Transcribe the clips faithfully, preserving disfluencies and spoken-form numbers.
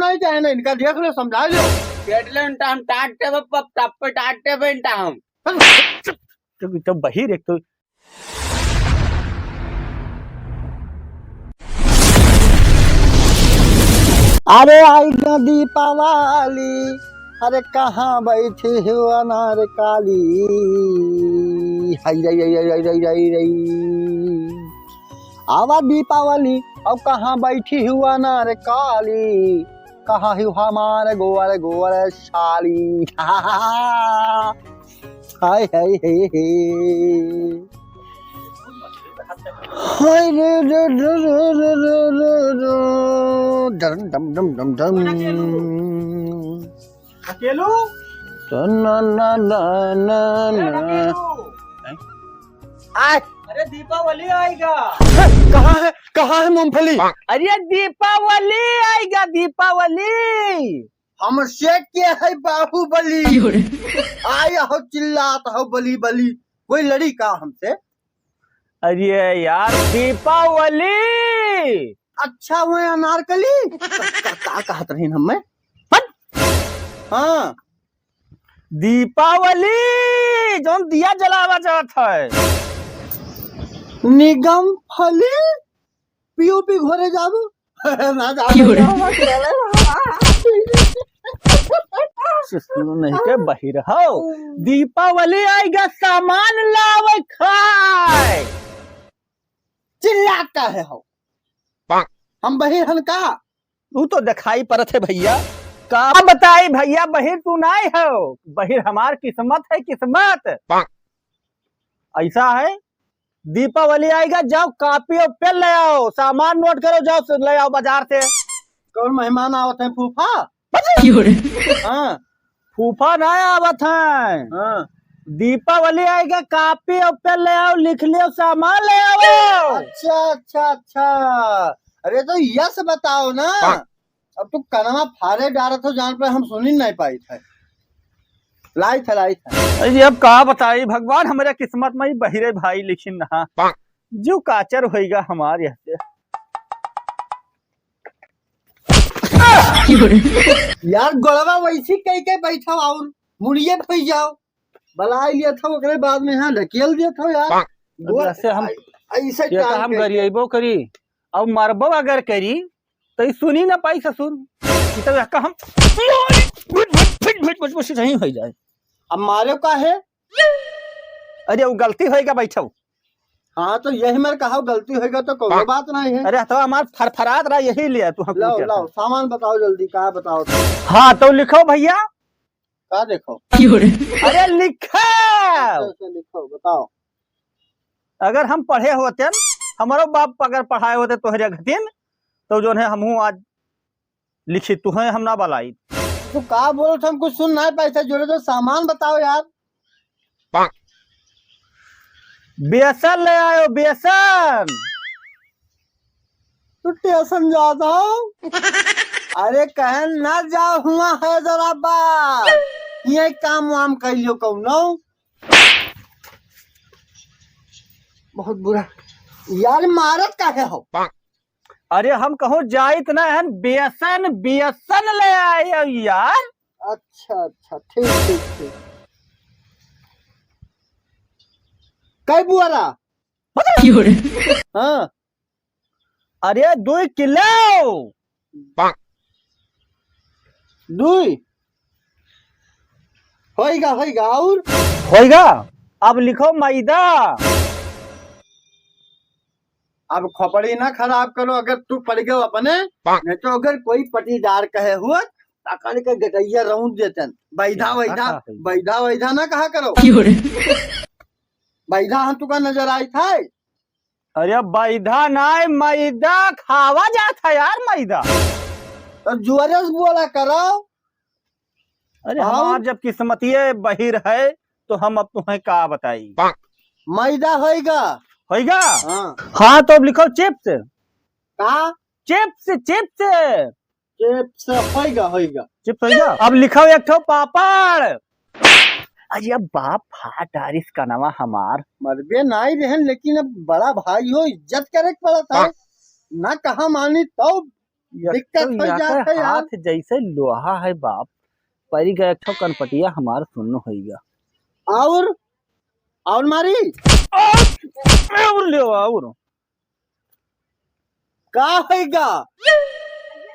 नहीं जाए ना, इनका देख लो, समझा लो। पेट ले उनटा हम टाट देबे, पप, टप पे टाट देबे इनटा हम। तो, तो बहिर एक तो। अरे आई ना दीपावली, अरे कहाँ बैठी हो अनार काली? हाय रे, रे, रे। आवा दीपावली, अब कहाँ बैठी हो अनार काली? कहाँ हो हमार गोर गोर साली? हाय, हाय, हे, हे। हाय रे, रे, रे। डम, डम, डम, डम, डम। अकेलू? ना, ना, ना, ना, ना। अकेलू? हैं? आय। अरे दीपावली आएगा। कहाँ है, कहाँ है मूंगफली? अरे दीपावली आएगा, दीपावली। हमसे के है बाहुबली? क्यों रे? आय हो चिल्लात हो बली बली, कोई लड़ी का हमसे? अरे यार दीपावली। अच्छा वो अनारकली? का, का, का कहत रहीन हमें? हट! हाँ। दीपावली, जौन दिया जलावा जात है। निगम फली? पीओपी घोरे जाबू? ना जाबू। क्यों रे? सुनो नहीं के बहिर हो। दीपावली आएगा, सामान लावे खाए। चिल्लात काहे हो? हम बहिर हन का? तू तो दिखाई पड़त है भैया। का बताई भैया, बहिर तू नाय हो, बहिर हमार किस्मत है, किस्मत। ऐसा है, दीपावली आएगा, जाओ कॉपी और पेन ले आओ, सामान नोट करो, जाओ ले आओ बाजार से। कौन मेहमान आवत है फूफा? क्यों रे? हाँ। फूफा ना आवत है। हाँ। दीपावली आएगा, कॉपी और पेन ले आओ, लिख लियो, सामान ले आओ। अच्छा, अच्छा, अच्छा। अरे तो यस बताओ ना। अब तू कनवा फारे डारत हो, जान पे हम सुनी नहीं पाई थे। लाई थे, लाई थे। अरे अब का बताई भगवान, हमरे किस्मत में ही बहिरे भाई लिखिन रहा। जो काचर होइगा हमार यहाँ से। यार गोलवा वैसी कह के बैठा और मुड़िए फंस जाओ। बलाई लिया था ओकरे बाद में यहाँ ढकेल दिया था यार। गोल जैसे हम ऐ-, ऐसे ये तो टांग हम के गरियाइबो करी, अब मरबो अगर करी, तो ई सुनी ना पाई ससुर। ई तो का हम भुट, भुट, भुट, भुट, भुट, भुट, सही हो जाए। अब मारे का है? अरे, वो गलती होइगा, बैठो। हाँ, तो यही मेरे कहा, गलती होइगा तो कोनो बात नहीं है। अरे, हथवा हमार फरफरात रहा, यही लिया तू हमको लाओ, क्या लाओ, था? सामान बताओ जल्दी, का बताओ तुम? हाँ, तो लिखो भैया। का देखो? अरे, लिखो। अच्छा, अच्छा, लिखो, बताओ। अगर हम पढ़े होते न, हमारो बाप अगर पढ़ाए होते तोहरे घटिन, तो जौन है हमहू आज लिखी तुहे हम ना बलाई। तू का बोलत, हम कुछ सुन ना पाई था। जोरे तो सामान बताओ यार। बेसन ले आयो, बेसन। तू टेसन जात हो? अरे कहन ना जाओ हुआ हैदराबाद, ये काम वाम कर लियो कौनो। बहुत बुरा। यार मारत काहे हो? अरे हम कहूँ जाइत ना हन, बेसन, बेसन ले आए हो यार। अच्छा, अच्छा, ठीक, ठीक, ठीक। कै बुआरा? हाँ। अरे दुई किलो। दुई। होइगा, होइगा, और? होइगा। अब लिखो मैदा। अब खोपड़ी ना खराब करो, अगर तू पड़ गयो अपने, नहीं तो अगर कोई पटीदार कहे हुआ, पकड़ के गटैया रौंद देतन। बैदा, बैदा, बैदा, बैदा ना कहा करो। बैदा हम तुका नजर आई था। अरे बैदा नाय, मैदा खावा जात है यार, मैदा। तो जुआरे से बोला करो। अरे हाँ। हमार जब किस्मतिये बहिर है, तो हम अब तुम्हें का बताई। मैदा होइगा। होइगा? हाँ। हाँ, तो अब लिखो चिप्स। का? Chips, chips. चिप्स होइगा, होइगा। चिप्स होइगा। अब लिखो एक ठो पापड़। अरे अब बाप फाट आरिस कनवा हमार। मरबे नाई रहन, लेकिन अब बड़ा भाई हो, इज्जत करे के पड़त है। ना कहा मानी तो दिक्कत हो जात है यार। हाथ जैसे लोहा है बाप, परी गए एक ठो कनपटिया हमार सुन्न होइगा। और, और मारी? और ले, और। का होइगा?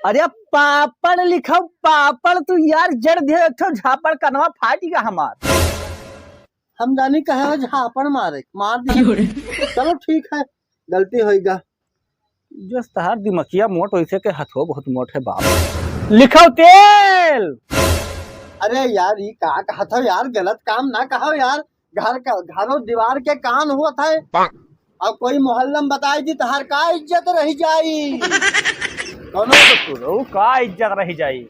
अरे पापड़ लिखो, पापड़। तू यार जड़ दियो एक ठो झापड़, कनवा फाटिगा हमार। हम जानी कहे हो झापड़ मारे, मार दियो। चलो ठीक है, गलती होइगा। जो तहार दिमकिया मोट, वैसे के हथो बहुत मोट है बाप। लिखो तेल। अरे यार, ई का कहत हो यार, गलत काम ना कहो यार। घर का, घरो दीवार के कान होत है। और कोई मोहल्ला में बताई दी, तहार का इज्जत रह जाई? कौनो तो तू का इज्जत रह जाई?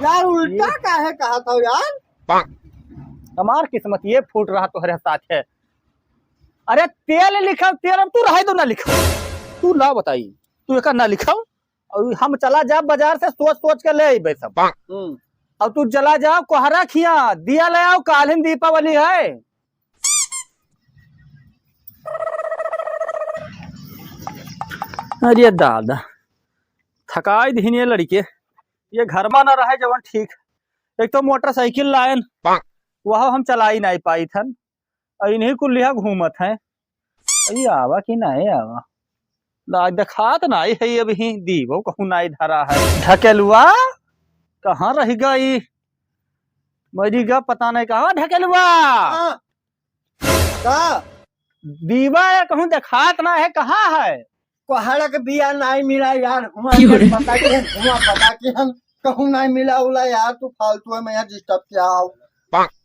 यार, उल्टा ये काहे कहत हो यार? हमार किस्मत ये फूट रहा तोहरे साथ है। अरे तेल लिखो, तेल, अब तू रहे दो ना लिखो। तू लाओ बताई, तू एका ना लिखो। और हम चला जाब बाजार से सोच सोच के ले अइबे सब। हम्म। और तू चला जाओ कोहरा खिया, दिया ले आओ, काल्हिन दीपावली है। अरे दादा, थकाई दिहिन ये लड़के, ये घर मा ना रहे जवन ठीक। एक तो मोटरसाइकिल लायन, वह हम चलाई नाई पाई थन, और इन्हीं कुल लिहा घूमत हैं। अभी आवा कि नाई आवा? ला, देखात नाई है, अबहीं दीवो कहूँ नाई धरा है। ढकेलुआ कहाँ रह गई? मरी गा, पता नहीं कहाँ ढकेलुआ। हाँ। का? दीवा है, कहूँ देखात ना है, कहाँ है? कोहड़ा के बिया नाई मिला यार, हुआ क्यों रे? पता कि हम, हुआ पता कि हम कहूँ नाई मिला उला यार, तू फालतू में यहाँ disturb किया हो।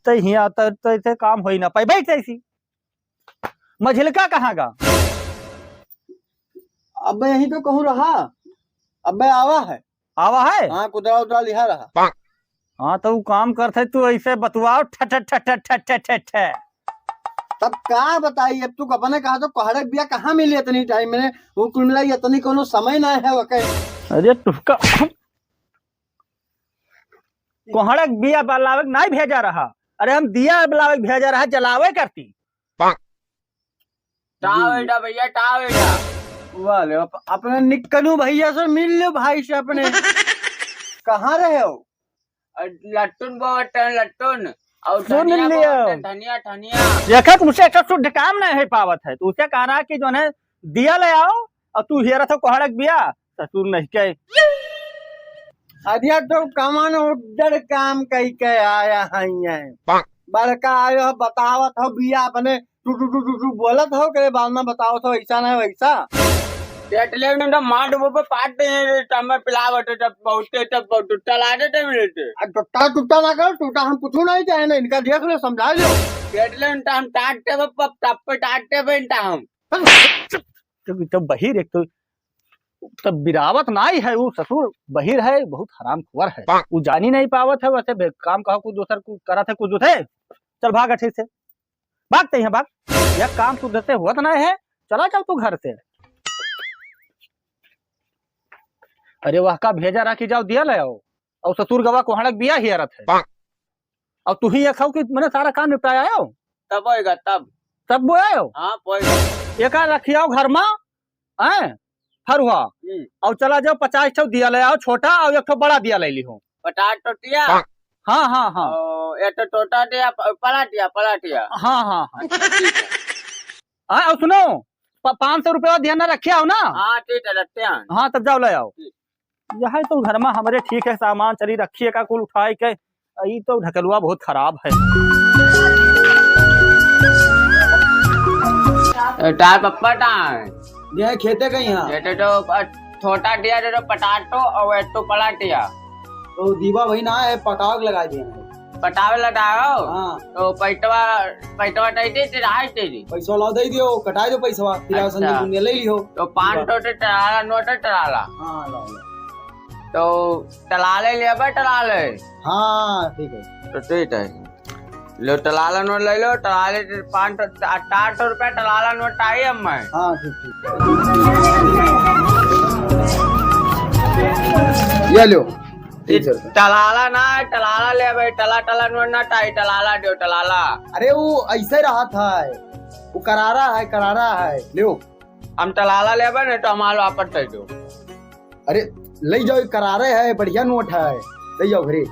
तै हिया त, त ऐसे काम होई ना पाई, बैठ ऐसी। मझिलका कहाँ गा? अब यहीं तो कहूँ रहा, अब आवा है। आवा है? हाँ, कुदरा उदरा लिहा रहा। हाँ, तो उ काम करत है, तू ऐसे बतुआओ, ठ, ठ, ठ। तब का बताई, अब तू अपने कहा तो कोहड़ा के बिया कहाँ मिली इतनी time में? वो कुल मिला इतनी कोनो समय ना है वके। अरे तुहका कोहड़ा के बिया बलावे के नाई भेजा रहा। अरे हम दिया बलावे के भेजा रहा, जलावे करती। टाव एडा भैया, टाव एडा। वाह ले, अप-, अपने निक्कनू भैया से मिल लो भाई से अपने। कहाँ रहे हो? अ, लट्टुन बोवत है, लट्टुन। और सुन धनिया लियो। बोवत है, धनिया, धनिया। देखा तुमसे एक शुद्ध काम नहीं है पावत है, तो उसे कह रहा कि जो है दिया ले आओ, और तू हेरत हो कोहड़ा के बिया, ससुर नहीं के। अरे तो कमन उड्डर काम कई के आया है ये। बड़का आयो हो, बतावत हो बिया अपने two two two two two बोलत हो, करे बाद में बतावत हो ऐसा नहीं वैसा। टेटले में तो मार डुबो पे पाट दे रे, तब मैं पिलावत है, तब बहुत, तब बहुत टुट्टा ला देते मिलते। आ टुट्टा टुट्टा ना करो, टूटा हम कुछ नहीं चाहे ना, इनका देख लो, समझा लो। टेटले में तो हम टाटते पे, टप पे टाटते पे इनका हम। तो, तो बहिर एक तो, तो बिरावत नाई है, वो ससुर बहिर है, बहुत हरामखोर है। वो जानी नहीं पावत है, वैसे बे-, काम कहा कुछ दूसर, कुछ करत है कुछ दूसरे। चल भाग अच्छे से, भाग ते यहाँ भाग। यह काम तू देते हुआ तो नहीं है, चला चल तू घर से। अरे वह का भेजा रहा कि जाओ दिया ले आओ, और ससुर गवा कोहड़क बिया हियरत है। और तू ही ये खाओ कि मैंने सारा काम निपटाया हो। तब होएगा, तब। तब बोया हो? हाँ, होएगा। एका रखियाओ घर मा, हैं? फरुआ। हम्म। और चला जाओ, पचास ठो दिया ले आओ छोटा, और एक ठो बड़ा दिया ले लिहो। पटाट टोटिया? हाँ, हाँ, हाँ। ओ, ये तो टोटा दिया, प-, पलाटिया, पलाटिया। हाँ, हाँ, हाँ। अच्छा, ठीक है। हाँ, और सुनो, प-, पाँच सौ रुपया ध्यान ना रखे आओ ना। हाँ, ठीक है, रखते हैं। हाँ, तब जाओ ले आओ। ठीक। यह तो घर मा हमरे ठीक है, सामान चली रखिए का कुल उठाए के। ई तो ढकलुआ बहुत खराब है। ए, तार पप्पा कहाँ है? ये खेते कहीं है। ये तो, तो, अ, छोटा दिया तो, तो पटाटो और एक तो पलाटिया। तो दीवा वही ना है, पटाव के लगा दिया है। पटावे लगाओ? हाँ। तो पैटवा, पैटवा दे दे, तेरा है तेरी। पैसा ला दे दियो, कटाई दो पैसवा, फिर अच्छा। संजय दुनिया ले लियो। तो पाँच सौ ते टराला, नोट टराला। हाँ, ला, ला। तो टलाले लेबे, टलाले? हाँ, ठीक है। तो ठीक है। लो, टलाला नोट ले लो, टलाले पाँच सौ, चा-, चार सौ रुपया टलाला नोट आई अब मैं। हाँ, ठीक, ठीक। ये लो। ठीक है। टलाला ना, टलाला लेबे, टला, टला नोट ना टाई, टलाला दो, टलाला। अरे, वो ऐसे रहा था, वो करारा है, करारा है, लो। हम टलाला लेबे ना, तो हमारा वापस दे दो। अरे, लइ जाओ, करारे है, बढ़िया नोट है, लइ जाओ घरे।